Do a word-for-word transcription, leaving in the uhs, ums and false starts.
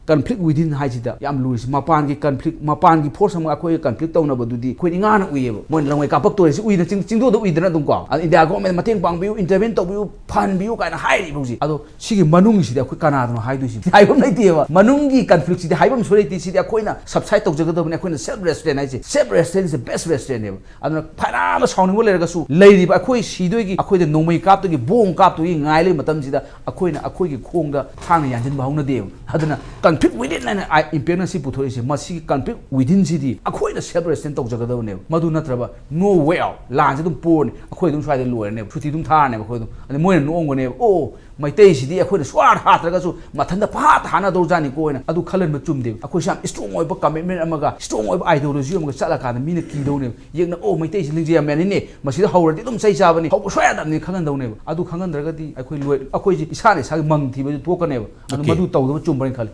Conflict within ꯍꯥꯏꯁꯤꯗ ꯌꯥꯝ ꯂꯨꯔꯤꯁꯤ, ꯃꯄꯥꯟꯒꯤ conflict, ꯃꯄꯥꯟꯒꯤ force ꯑꯃꯒ ꯑꯩꯈꯣꯏꯒ conflict ꯇꯧꯅꯕꯗꯨꯗꯤ ꯑꯩꯈꯣꯏꯅ ꯏꯉꯥꯅ ꯎꯏꯌꯦꯕ꯫ ꯃꯣꯏꯅ ꯂꯪꯋꯥꯏ ꯀꯥꯞꯄꯛꯇꯣꯔꯦꯁꯤ ꯎꯏꯅ, ꯆꯤꯡ-, ꯆꯤꯡꯗꯣꯟꯗ ꯎꯏꯗꯅ ꯑꯗꯨꯝ ꯀꯣ꯫ ꯑꯗ India government ꯃꯇꯦꯡ ꯄꯥꯡꯕꯤꯌꯨ, intervene ꯇꯧꯕꯤꯌꯨ, ꯐꯍꯟꯕꯤꯌꯨ ꯀꯥꯏꯅ ꯍꯥꯏꯔꯤꯕ ꯍꯧꯖꯤꯛ꯫ ꯑꯗꯣ ꯁꯤꯒꯤ ꯃꯅꯨꯡꯒꯤꯁꯤꯗꯤ ꯑꯩꯈꯣꯏ ꯀꯅꯥꯗꯅꯣ ꯍꯥꯏꯗꯣꯏꯁꯤ? ꯍꯥꯏꯐꯝ ꯂꯩꯇꯦꯕ꯫ ꯃꯅꯨꯡꯒꯤ conflictꯁꯤꯗꯤ ꯍꯥꯏꯐꯝ ꯁꯣꯏ ꯂꯩꯇꯦ꯫ ꯁꯤꯗꯤ ꯑꯩꯈꯣꯏꯅ subside ꯇꯧꯖꯒꯗꯕꯅꯤ꯫ ꯑꯩꯈꯣꯏꯅ self restraint ꯍꯥꯏꯁꯦ, self restraint is the best restraintꯅꯦꯕ꯫ ꯑꯗꯨꯅ ꯐꯅꯌꯥꯝꯅ ꯁꯥꯎꯅꯤꯡꯕ ꯂꯩꯔꯒꯁꯨ, ꯂꯩꯔꯤꯕ ꯑꯩꯈꯣꯏ ꯁꯤꯗꯣꯏꯒꯤ, ꯑꯩꯈꯣꯏꯗ ꯅꯣꯡꯃꯩ ꯀꯥꯞꯇꯣꯏꯒꯤ, ꯕꯣꯝ ꯀꯥꯞꯇꯣꯏꯒꯤ ꯉꯥꯏ ꯂꯩꯕ ꯃꯇꯝꯁꯤꯗ ꯑꯩꯈꯣꯏꯅ ꯑꯩꯈꯣꯏꯒꯤ ꯈꯣꯡꯗ ꯊꯥꯡꯅ ꯌꯥꯟꯁꯤꯟꯕ ꯍꯧꯅꯗꯦꯕ꯫ ꯑꯗꯨꯅ conflict within ꯍꯥꯏꯅ ꯑꯥꯏ-, ꯏꯝꯄꯦꯛꯅ ꯁꯤ ꯄꯨꯊꯣꯔꯛꯏꯁꯦ, ꯃꯁꯤꯒꯤ conflict withinꯁꯤꯗꯤ ꯑꯩꯈꯣꯏꯅ self restraint ꯇꯧꯖꯒꯗꯕꯅꯦꯕ꯫ ꯃꯗꯨ ꯅꯠꯇ꯭ꯔꯕ no way out, ꯂꯥꯟꯁꯦ ꯑꯗꯨꯝ ꯄꯣꯔꯅꯤ, ꯑꯩꯈꯣꯏ ꯑꯗꯨꯝ ꯁ꯭ꯋꯥꯏꯗ ꯂꯣꯏꯔꯅꯦꯕ, ꯁꯨꯇꯤ ꯑꯗꯨꯝ ꯊꯥꯔꯅꯦꯕ ꯑꯩꯈꯣꯏ ꯑꯗꯨꯝ꯫ ꯑꯗꯩ ꯃꯣꯏꯅ ꯅꯣꯛꯑꯝꯒꯅꯦꯕ, "ꯑꯣ, ꯃꯩꯇꯩꯁꯤꯗꯤ ꯑꯩꯈꯣꯏꯅ ꯁꯨꯍꯥꯠ ꯍꯥꯠꯇ꯭ꯔꯒꯁꯨ ꯃꯊꯟꯇ ꯄꯪꯍꯥꯠꯇ ꯍꯥꯠꯅꯗꯧꯔꯖꯥꯠꯅꯤꯀꯣ" ꯍꯥꯏꯅ꯫ ꯑꯗꯨ ꯈꯜꯍꯟꯕ ꯆꯨꯝꯗꯦꯕ꯫ ꯑꯩꯈꯣꯏꯁꯦ ꯌꯥꯝ strong ꯑꯣꯏꯕ commitment ꯑꯃꯒ, strong ꯑꯣꯏꯕ ideology ꯑꯃꯒ ꯆꯠꯂꯀꯥꯟꯗ ꯃꯤꯅ ꯀꯤꯗꯧꯅꯦꯕ꯫ ꯌꯦꯡꯅ, "ꯑꯣ, ꯃꯩꯇꯩꯁꯤ ꯂꯤꯡꯖꯦꯜ ꯌꯥꯝ ꯌꯥꯅꯤꯅꯦ, ꯃꯁꯤꯗ ꯍꯧꯔꯗꯤ ꯑꯗꯨꯝ ꯆꯩ ꯆꯥꯕꯅꯤ, ꯍꯧꯕ ꯁꯨꯡꯌꯥ ꯌꯥꯗꯕꯅꯤ" ꯈꯪꯍꯟꯗꯧꯅꯦꯕ꯫ ꯑꯗꯨ ꯈꯪꯍꯟꯗ꯭ꯔꯒꯗꯤ ꯑꯩꯈꯣꯏ ꯂꯣꯏ-, ꯑꯩꯈꯣꯏꯁꯦ ꯏꯁꯥꯅ ꯏꯁꯥꯒꯤ ꯃꯪ ꯊꯤꯕꯁꯨ ꯊꯣꯛꯀꯅꯦꯕ꯫ ꯑꯗꯨ Okay. ꯃꯗꯨ ꯇꯧꯗꯕ ꯆꯨꯝꯕ꯭ꯔꯅ ꯈꯜꯂꯤ꯫